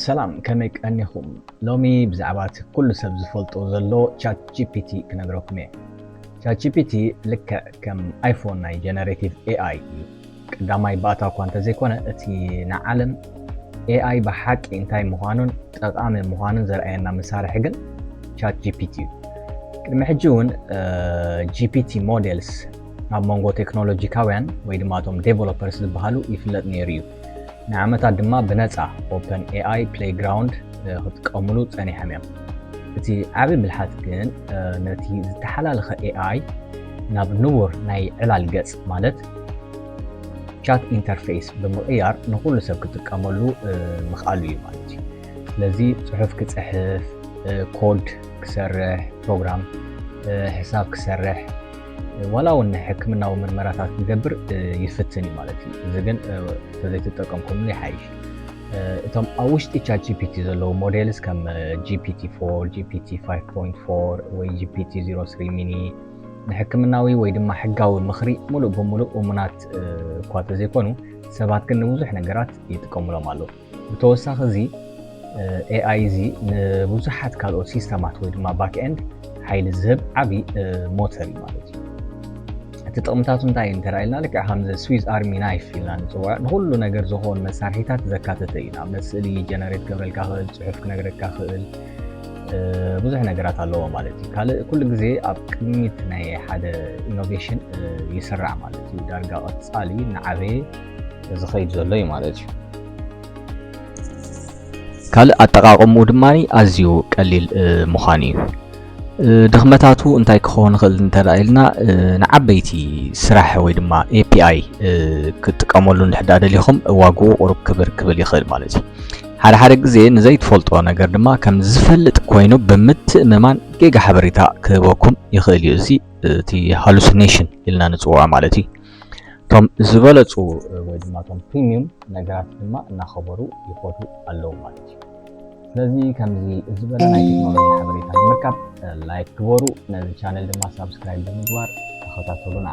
ሰላም፣ ከመይ ቀኒኹም? ሎሚ ብዛዕባ እቲ ኩሉ ሰብ ዝፈልጦ ዘሎ ቻት ጂ ፒ ቲ ክነግረኩም እየ። ቻት ጂ ፒ ቲ ልክዕ ከም ኣይፎን ናይ ጀነሬቲቭ ኤ ኣይ እዩ። ቀዳማይ ባእታ እኳ እንተዘይኮነ፣ እቲ ንዓለም ኤ ኣይ ብሓቂ እንታይ ምዃኑን ጠቓሚ ምዃኑን ዘርኣየና መሳርሒ ግን ቻት ጂ ፒ ቲ እዩ። ቅድሚ ሕጂ እውን ጂ ፒ ቲ ሞዴልስ ኣብ መንጎ ቴክኖሎጂካውያን ወይ ድማ እቶም ዴቨሎፐርስ ዝበሃሉ ይፍለጥ ነይሩ እዩ። ንዓመታት ድማ ብነጻ ኦፐን ኤ ኣይ ፕሌይግራውንድ ክጥቀምሉ ጸኒሖም እዮም። እቲ ዓቢ ብልሓት ግን ነቲ ዝተሓላለኸ ኤ ኣይ ናብ ንቡር ናይ ዕላል ገጽ ማለት ቻት ኢንተርፌስ ብምቕያር ንኹሉ ሰብ ክጥቀመሉ ምኽኣሉ እዩ ማለት እዩ። ስለዚ ጽሑፍ ክጽሕፍ፣ ኮድ ክሰርሕ፣ ፕሮግራም፣ ሕሳብ ክሰርሕ፣ ዋላ እውን ናይ ሕክምናዊ ምርመራታት ክገብር ይፍትን እዩ ማለት እዩ። እዚ ግን ተዘይተጠቀምኩምሉ ይሓይሽ። እቶም ኣብ ውሽጢ ቻት ጂ ፒ ቲ ዘለዉ ሞዴልስ ከም ጂ ፒ ቲ ፎር፣ ጂ ፒ ቲ ፋይቭ ፖይንት ፎር ወይ ጂ ፒ ቲ ዜሮ ስሪ ሚኒ ንሕክምናዊ ወይ ድማ ሕጋዊ ምኽሪ ሙሉእ ብሙሉእ እሙናት እኳ ተዘይኮኑ ሰባት ግን ንብዙሕ ነገራት ይጥቀሙሎም ኣለዉ። ብተወሳኺ እዚ ኤ ኣይ እዚ ንብዙሓት ካልኦት ሲስተማት ወይ ድማ ባክ ኤንድ ሓይሊ ዝህብ ዓቢ ሞተር እዩ ማለት እዩ። እቲ ጥቕምታቱ እንታይ እዩ እንተ ኢልና ልክዕ ከምዚ ስዊዝ ኣርሚ ናይፍ ኢልና ንፅውዖ ንኩሉ ነገር ዝኾን መሳርሒታት ዘካተተ እዩ። ንኣብነት ስእሊ ጀነሬት ክገብረልካ ክእል፣ ፅሑፍ ክነግረካ ክእል፣ ብዙሕ ነገራት ኣለዎ ማለት እዩ። ካልእ ኩሉ ግዜ ኣብ ቅድሚት ናይ ሓደ ኢኖቬሽን ይስራዕ ማለት እዩ። ዳርጋ ቀፃሊ እናዓበየ ዝኸይድ ዘሎ እዩ ማለት እዩ። ካልእ ኣጠቓቕምኡ ድማ ኣዝዩ ቀሊል ምዃኑ እዩ። ድኽመታቱ እንታይ ክኸውን ይኽእል እንተ ኢልና ንዓበይቲ ስራሕ ወይ ድማ ኤ ፒ ኣይ ክትጥቀመሉ እንድሕዳ ደሊኹም ዋግኡ ቁሩብ ክብር ክብል ይኽእል ማለት እዩ። ሓደ ሓደ ግዜ ንዘይትፈልጦ ነገር ድማ ከም ዝፈልጥ ኮይኑ ብምትእምማን ጌጋ ሓበሬታ ክህበኩም ይኽእል እዩ። እዚ እቲ ሃሉሲኔሽን ኢልና ንፅውዖ ማለት እዩ። እቶም ዝበለፁ ወይ ድማ እቶም ፕሪሚዩም ነገራት ድማ እናኸበሩ ይኸዱ ኣለዉ ማለት እዩ። ስለዚ ከምዚ ዝበለ ናይ ቴክኖሎጂ ሓበሬታ ንምርካብ ላይክ ግበሩ፣ ነዚ ቻነል ድማ ሳብስክራይብ ብምግባር ተኸታተሉና።